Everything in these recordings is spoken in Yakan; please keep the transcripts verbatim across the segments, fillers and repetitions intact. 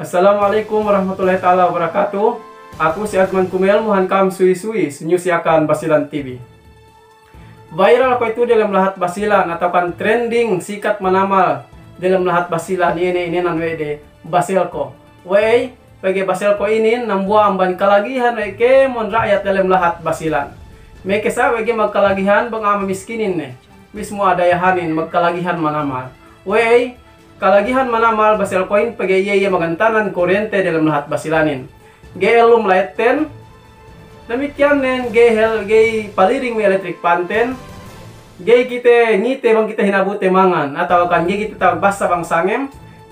Assalamu alaikum warahmatullahi ta'ala wabarakatuh. Aku si Adman Kumel, muhan kam suwi-suwi si News Yakan Basilan T V. Viral kuwe'itu delem lahat Basilan atawa kan trending, sikat manamal delem lahat Basilan, iye ne inēnan we' de Baselco. We'ey, pegge' Baselco inin nambuwa' amban kalagihan we' kēmon ra'yat delem lahat Basilan. Meke sa' we' ga'i magkalagihan bang a'a mamiskinin ne. Mismu a'a dayahanin magkalagihan manamal. We'ey, kalagihan manamal Baselcohin pegge' iye, iye magantanan kuriyente delem lahat Basilanin. Ga'i ellum layetten, damikkiyan nen ga'i hel-, ga'i paliring me' electric panten, ga'i kite ngite bang kite hinabute mangan, atawa kan ga'i kite tagbassa bang sangem,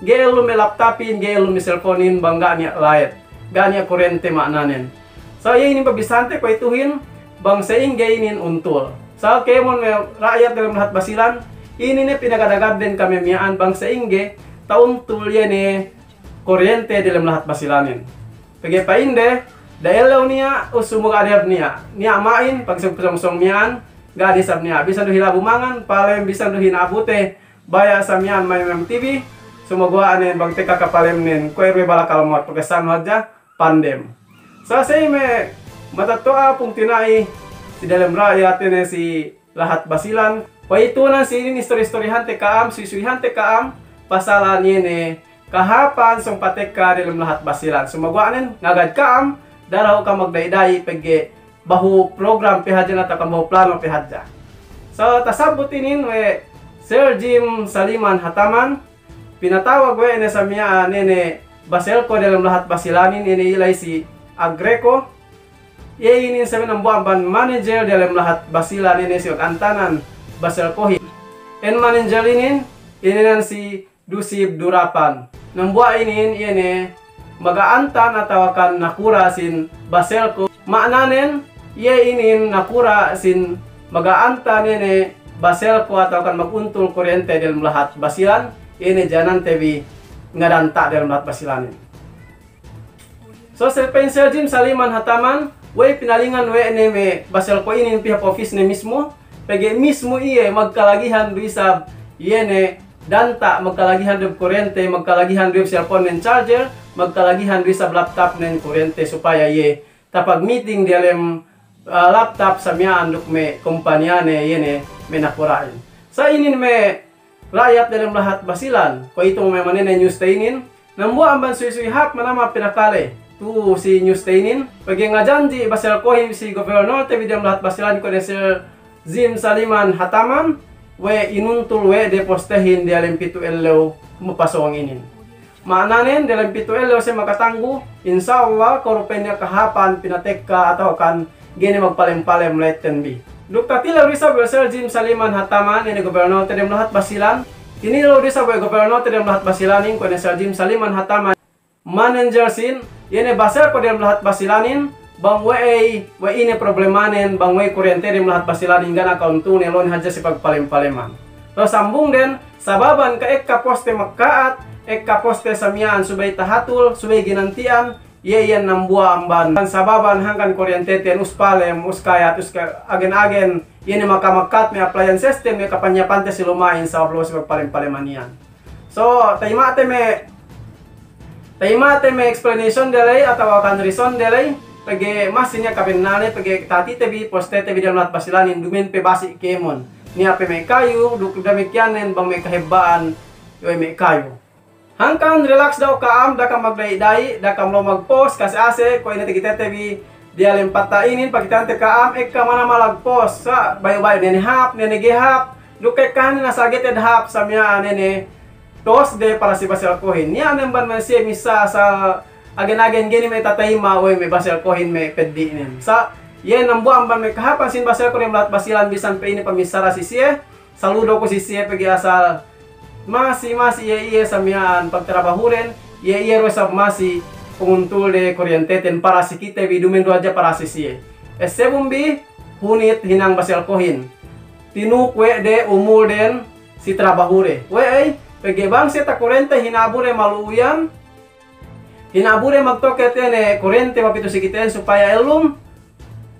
ga'i ellum me' laptopin, ga'i ellum me' cellphonein bang ga' niya' layet, ga' niya' kuriyente ma'nanen. So, iye inin pabissāhante kuwe'ituhin bang sa'ingge inin untul. So, kēmon me' ra'yat delem lahat Basilan, inin ne pinagad-agadden kami miya'an bang sa'ingge ta'untul iye ne kuriyente delem lahat Basilanin. Pegge' pa'inde, da'a ellew niya', ussu muga' adeb niya'. Niya' ma'in, pagsong-song miya'an, ga' du isab niya'. Bisan du hinabu mangan, palem, bisan du hinabute, baya' sa miya'an mayam-mayam T V, sumaguwa' ne bang tekka kapalemnen, kuwe' du we' balakal mot, pegge' sanu hadja, pandem. Sa' sa'i me' matetto'a pungtina'i si delem ra'yat ine si lahat Basilan. Kuwe'itunan si inin istori-istorihante ka'am, suwi-suwihante ka'am, pasalan iye ne kahāpan sōng patekka delem lahat Basilan. Sumaguwa' nen, ngagad ka'am, da'a dahu' ka'am magda'i-da'i pegge' behu program pe hadja atawa kan behu plano pe hadja. So, tasabbut inin we' Sir Jim Saliman Hataman, pinatawag we' ne sa miya'an ine ne Baselco delem lahat Basilanin, ine ilay si Aggreko. Iye inin sa miya'an nambuwa' amban manager delem lahat Basilan ine si magantanan Baselcohin. En manager inin, inēnan si Dusib Durapan. Nambuwa' inin iye ne maga'antan atawa kan nakura' sin Baselco. Ma'nanen, iye inin nakura' sin maga'antan iye ne Baselco atawa kan maguntul kuriyente delem lahat Basilan, iye ne janante bi ngadanta' delem lahat Basilanin. So, Sir, pa'in Sir Jim Saliman Hataman, we'ey pinalingan we' ne me' Baselco inin pī hap office ne mismu, pegge' mismu iye magkalagihan du isab iye ne danta', magkalagihan du kuriyente, magkalagihan du cellphone nen charger, magkalagihan du isab laptop nen kuriyente supaya iye tapag-meeting diyalem, ah, laptop sa miya'an duk me' kumpanyane iye ne me' nakura'in. Sa' inin me' ra'yat delem lahat Basilan, kuwe'itu me' manene news te inin, nambuwa' amban suwi-suwi hāp manamal pinakale tu'u si news te inin, pegge' ngajanji' Baselcohin si gobelnor te bi delem lahat Basilan kuwe' ne Sir Jim Saliman Hataman, we' inuntul we' de postehin diyalem pitu' ellew mapasōng inin. Ma'nanen, diyalem pitu' ellew siye makatanggu, insya Allah, kuwe' du pe niya' kahāpan pinatekka atawa kan ga'i ne magpalem-palem layetten bi. Duk tatilew du isab we' Sir Jim Saliman Hataman, ine gobelnor te delem lahat Basilan. Tinilew du isab we' gobelnor te delem lahat Basilanin, kuwe' ne Sir Jim Saliman Hataman, manager sin iye ne Baselco delem lahat Basilanin, bang we'ey, we' ine problemanen, bang we'ey kuriyente delem lahat Basilanin ga' niya' ka'untulne, lo'one hadja si pagpalem-paleman. Terus sambungden, sababan ka ekka poste makka'at, ekka poste sa miya'an subey tahatul, subey ginanti'an, iye iyan nambuwa' amban sababan hangkan kuriyenteten us palem, us ka'at, us ka-, agen-agen, iye ne maka-, makka'at me' appliances te, me' kapanyapante si luma'in sabab lo'o si pagpalem-paleman iyan. So, tayima'te me', tayima'te me' explanation de ley atawa kan reason de ley, pegge' masi niya' kabennalne, pegge' tahātite bi, postete bi diyalem lahat Basilanin, duma'in pe basi' kēmon. Niya' pe me' kayu, duk damikkiyanen bang me' kahebba'an, iye we' me' kayu. Hangkan relax dahu' ka'am, da'a ka'am magda'i-da'i, da'a ka'am lo'o magpost, ka'ase-ase, kuwe' ine takitete bi diyalem patta' inin, pakitante ka'am, ekka manamal magpost, sa' bayu'-bayu' ne ne hāp, ne ne ga'i hāp, duk ekkahanin asal ga'i te'ed hāp sa miya'an ne ne Thursday para si Baselcohin. Niya' ne amban me' siye missā asal agen-agen ga'i ne me' tatayima' we' me' Baselcohin me' peddi'nen. Sa' iye nambuwa' amban me' kahāpan sin Baselco diyalem lahat Basilan bisan pe ine pamissāra si siye, saludo ku si siye pegge' asal masi, masi iye, iye sa miya'an pagtrabahuren, iye, iye du isab masi panguntulde kuriyenteten para si kite bi, duma'in du hadja para si siye. Essebun bi hunit hinang Baselcohin. Tinuk we' de umulden si trabahude. We'ey, pegge' bang siye takuriyente hinabure malu'u iyan, hinabure magtoket iye ne kuriyente mapitu si kitehin supaya ellum,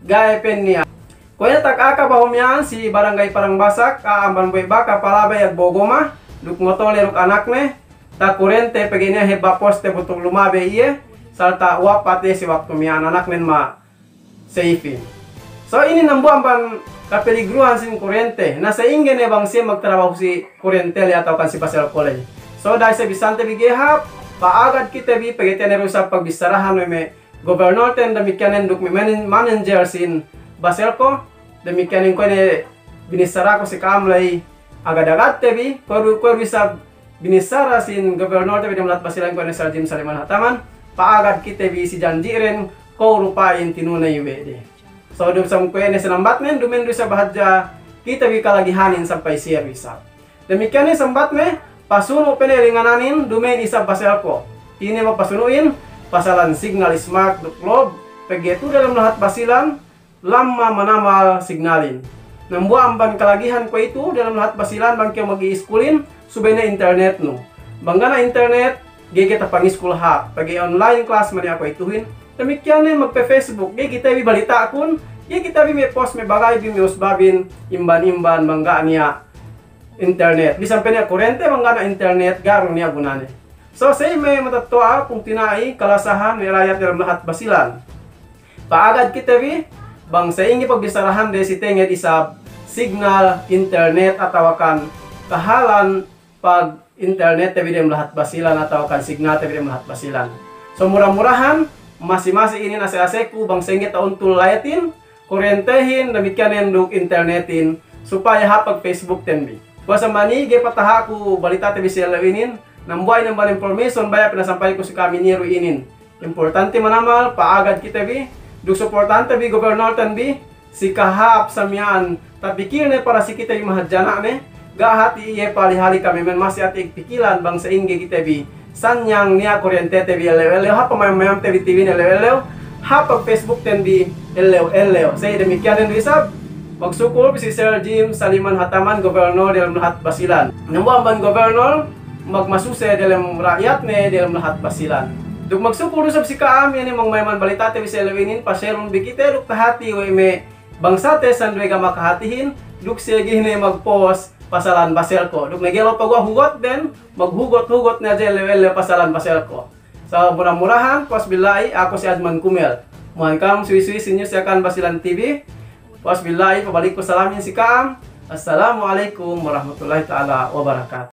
ga'i pe niya'. Kuwe' ne takaka behu miya'an si Barangay Parangbasak, a'a amban bohe' baka palabey yag bo'o goma, duk motole duk anakne, takurente pegge' niya' hebba' poste butuk lumabe iye, salta' wapate si waktu miya'an anaknen ma Seifin. So, inin dambuwa' amban kapeligruhan sin kurente. Na sa'ingge ne bang siye magtrabahu si kurente ley atawa kan si Baselco ley. So, da'a isab bissāte bi ga'i hāp, pa'agad kite bi, pegge' tiya' ne du isab pagbissarahan we' me' governor ten, damikkiyan ne duk me' man-, manager sin Baselco, damikkiyan ne kuwe' ne binissaraku si ka'am ley, agad-agadte bi, kuwe' du, kuwe' du isab binissara sin governor te bi dem lahat Basilan kuwe' ne Sir Jim Saliman Hataman, pa'agad kite bi si janji'den, kuwe' du pa'in tinuney we' de. So, duk sam kuwe' ne sinambatnen, duma'in du isab hadja kite bi kalagihanin sampay siye du isab. Damikkiyan ne sambatne, pasunu' pe ne lingananin, duma'in isab Baselco. Ine me' pasunu'in, pasalan signal smart duk Globe, pegge' tu'u dalem lahat Basilan, lamma manamal signalin. Dambuwa' amban kalagihan kuwe'itu, dalem lahat Basilan bang kew mag-i-iskulin, subey ne internetnu. Bang ga' niya' internet, ga'i kite pangiskul hāp, pegge' online class maniya' kuwe'ituhin. Damikkiyan ne magpe-Facebook, ga'i kite bi balita'kun, ga'i kite bi me' post me' bagay bi me' usbabin, imban-imban bang ga' niya' internet. Bisan pe niya' kurente bang ga' niya' internet, ga' du niya' gunane. So, sa'i me' matetto'a, pungtina'i, kalasahan me' ra'yat dalem lahat Basilan. Pa'agad kite bi, bang sa'ingge pagbissarahande si tenged isab signal internet atawa kan kahalan pag-internet te bi dem lahat Basilan atawa kan signal te bi dem lahat Basilan. So, mura-murahan, masi-masi inin ase'-ase'ku bang sa'ingge ta'untul layetin, kurentehin, damikkiyan ne duk internetin, supaya hāp pag-Facebook ten bi. Puwas amban iye, ga'i pataha'ku balitate bi si ellew inin, dambuwa' inin amban information baya' pinasampayku si ka'am inin du inin. Importante manamal, pa'agad kite bi, duk suportante bi governor ten bi, si kahāp sa miya'an, tapikilne para si kite bi mahadjana'ne, ga' hati' iye pahali-hali kami men masi hati' pikilan bang sa'ingge kite bi sanyang niya' kurentete bi ellew-ellew, hāp pamayam-mayamte bi T V-ne ellew-ellew, hāp pag-Facebook ten bi ellew-ellew. Sa'i damikkiyan ne du isab, magsukul bi si Sir Jim Saliman Hataman, governor dalem lahat Basilan. Dambuwa' amban governor, magmasuse dalem ra'yatne dalem lahat Basilan. Duk magsukul du isab si ka'am, iye ne mangmayaman balitate bi si ellew inin, pa-share-un bi kite, duk tahati we' me' bangsate sinduwe ga' makahatihin, duk siye ga'i ne magpost pasalan Baselco. Duk ne ga'i lupa guwa' hugotden, maghugot-hugot ne hadja ellew-ellew pasalan Baselco. So, mura-murahan, puwas billahi, aku si Ajman Kumel. Muhan ka'am suwi-suwi si News Yakan Basilan T V. Puwas billahi, pabalikku salamin si ka'am. Assalamu alaikum warahmatullahi ta'ala wabarakatuh.